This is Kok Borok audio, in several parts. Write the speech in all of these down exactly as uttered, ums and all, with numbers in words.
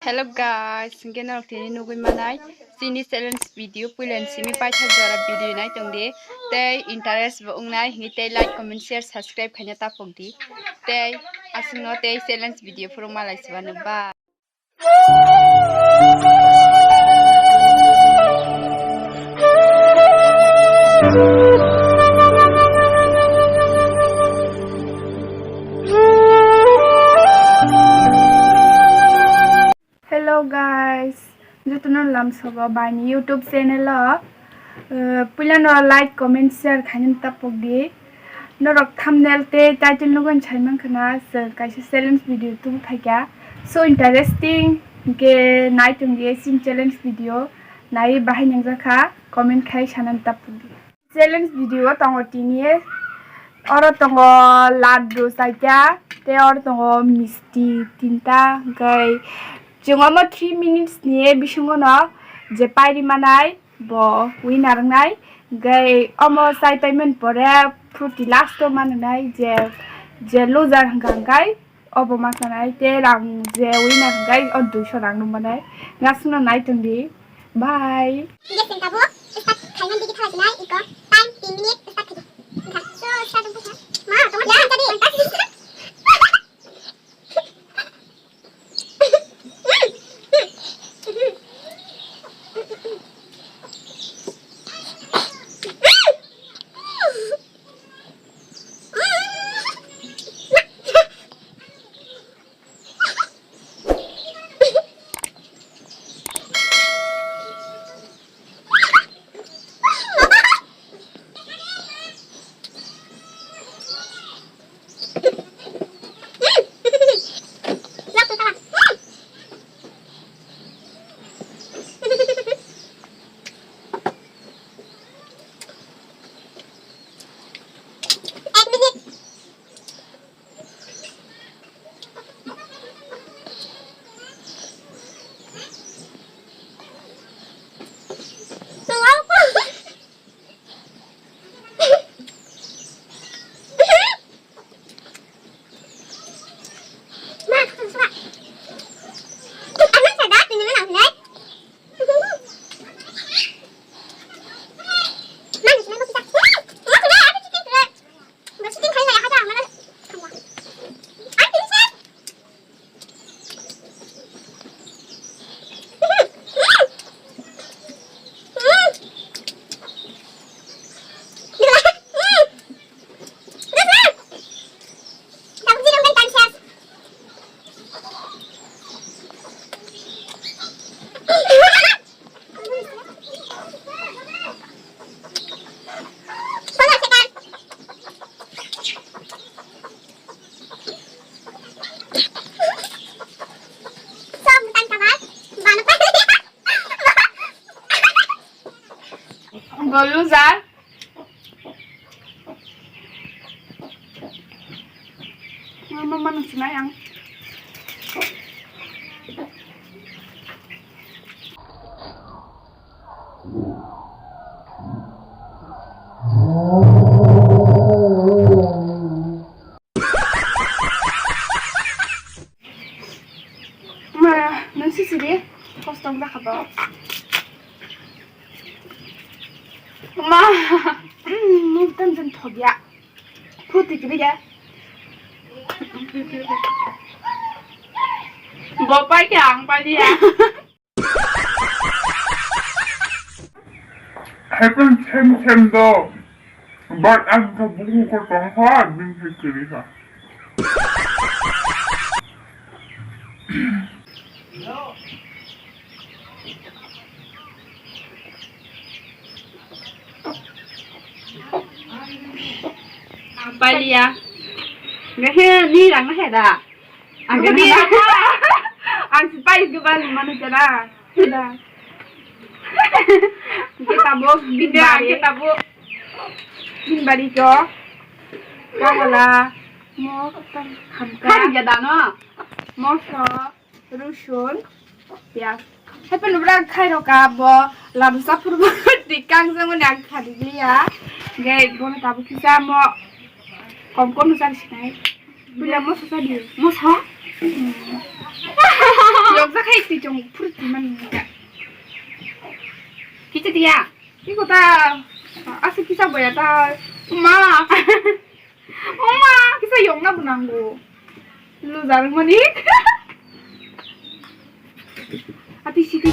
Hello guys, hingke norok tini nugui manai chini challenge video puila ni simi paithak jora video nai tongdi, tei interest bo wngnai hingke tei like, comment, share, subscribe khaina tapokdi, tei aswkno tei challenge video phuru malai sibano ba. Hello guys, jotono lamsogo baini YouTube channel o, eh, puilano like, comment, share khaina tapokdi. Norok thumbnail tei title nugwi saimankha na, chwng kaisa challenge video tubu phaikha. So interesting, hingke nai tongdi chini challenge video, nai bahai nangjakha, comment khai sanani tapokdi. Challenge video o tongo tini, oro tongo laddu chaita, tei oro tongo misti tinta, hingke chwng omo three minutes ni bisingo no je pairi manai bo winner wngnai, hingke omo chai paimani pore fruity last o manwi nai je, je loser hwnkha hwnkhe Obo ma sanai, tei rang je winner hwnkhe o duiso rang nw manai. Gasno nai tongdi. Bye. Yes, tabuk. Start khaina digi thala sinai iko. Time tin minute start khaidi. Wngkha. So, start wngkha. Ma, tongma ya, jadi. Bo loser. Mama, mama, nung sinai ang. Ma, nung sisidi, kosto wngkha bo. Ma, mm, nung tang jeng thok ya. Phuti kiri ya. Bo pai khe ang pai ya. Happen same same do. But ang kha buku ko tong kha, bini khe kwrwi kha. Ang pai liya. Nge he ni rang na he da. Ang Ang khe dia. Ang si pai gubal manu jara. Sudah. Kita bo Dia, binbari. Kita bo. Binbari jo. Kawala. Mo hamka. Kan jada no. Moso. Rusun. Piyaj. Happen bra khai roka bo. Labu sapur bo. Tikang jang ni ang khadi liya. Ge bo tabu kisa mo. Kom kom nusa sinai. Bila moso sa di. Moso? Yok sa khai tik Fruit man ka. Kicha dia. Iko ta. Asa kisa boya ta. Ma. Oma, kisa yong na bunanggo. Lu jar mani. Ati siti.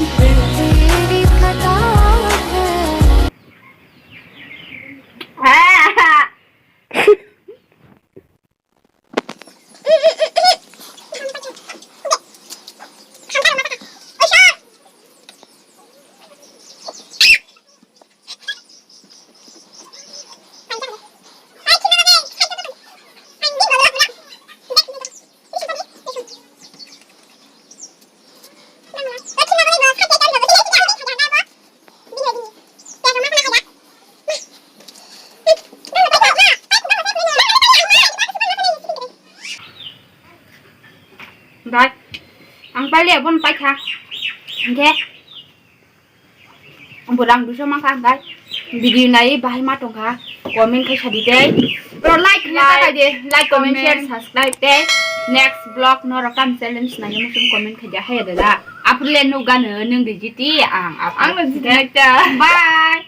Ah. Dai, ang palia bon paikha. Hingke. Borang duso mangkha hingkai video nai bahai ma tongkha, comment khai sadi tei. Bro, like khaina ta khai de, like, comment, share, subscribe tei. Next vlog norok kam challenge nai muchung comment khai de haya dada. Apule no gano nung di jiti ang. Ang no jiti naita. Bye.